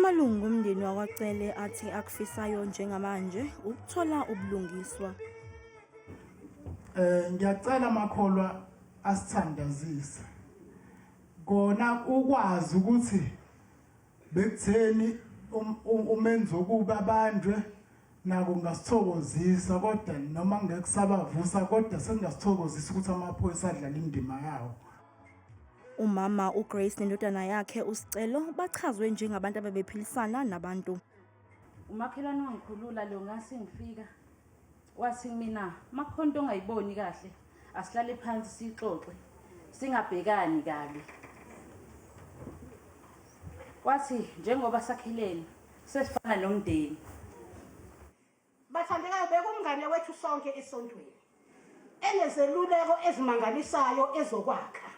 Amalungu omndeni wakwaCele athi akufisayo njengamanje ukuthola ubulungiswa. Eh ngiyacela makholwa asithandazise. Kona ukwazi ukuthi bekutheni um, um, umenzi wokubi abanjwe nako kungasithokozisa kodwa noma ngeke kusabavusa kodwa sekungasithokozisa ukuthi amaphoyisa adlala indima yawo. Umama uGrace nendodana yakhe uSicelo bachazwe njengabantu abebephilisana nabantu. Umakhelwane wangikhulula lo ngase ngifika wathi mina makukhona into ongayiboni kahle asihlale phansi sixoxe singabhekani kabi. Wathi njengoba sakhelene sesifana nomndeni. Bathandekayo bekumngane wethu sonke esontweni enezeluleko ezimangalisayo ezokwakha.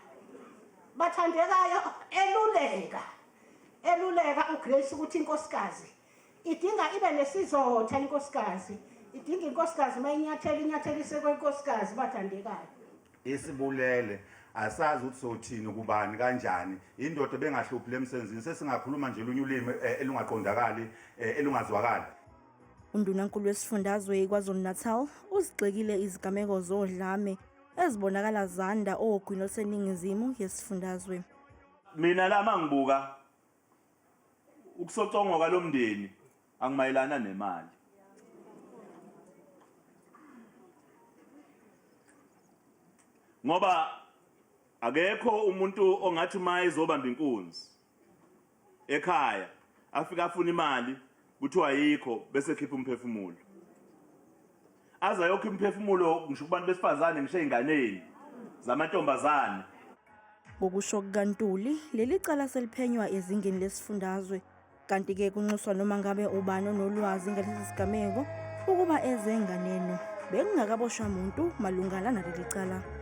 Bathandekayo eluleka eluleka uGrace ukuthi inkosikazi idinga ibe nesizotha inkosikazi idinga inkosikazi mayinyathela inyathelise kwenkosikazi bathandekayo. Isibulele asazi ukuthi sothini kubani kanjani indoda bengahluphi lemsenzini sesingakhuluma nje olunye ulimi eh, elungaqondakali eh, elungazwakali. Undunankulu wesifundazwe iKwaZulu-Natal uzigxekile izigameko zodlame ezibonakala zanda ogwini oluseningizimu yesifundazwe. Mina la mangibuka ukusocongoka lomndeni angimayelana nemali. Ngoba akekho umuntu ongathi uma ezobamba inkunzi ekhaya afike afuna imali kuthiwa ayikho bese ekhipha umphefumulo aze ayokho imphefumulo ngisho kubantu besifazane ngisho ey'nganeni zamantombazane. Ngokusho kukaNtuli, leli cala seliphenywa ezingeni lesifundazwe kanti-ke kunxuswa noma ngabe ubani onolwazi ngalesi sigameko ukuba eze nganeno. Bekungakaboshwa muntu malungana naleli cala.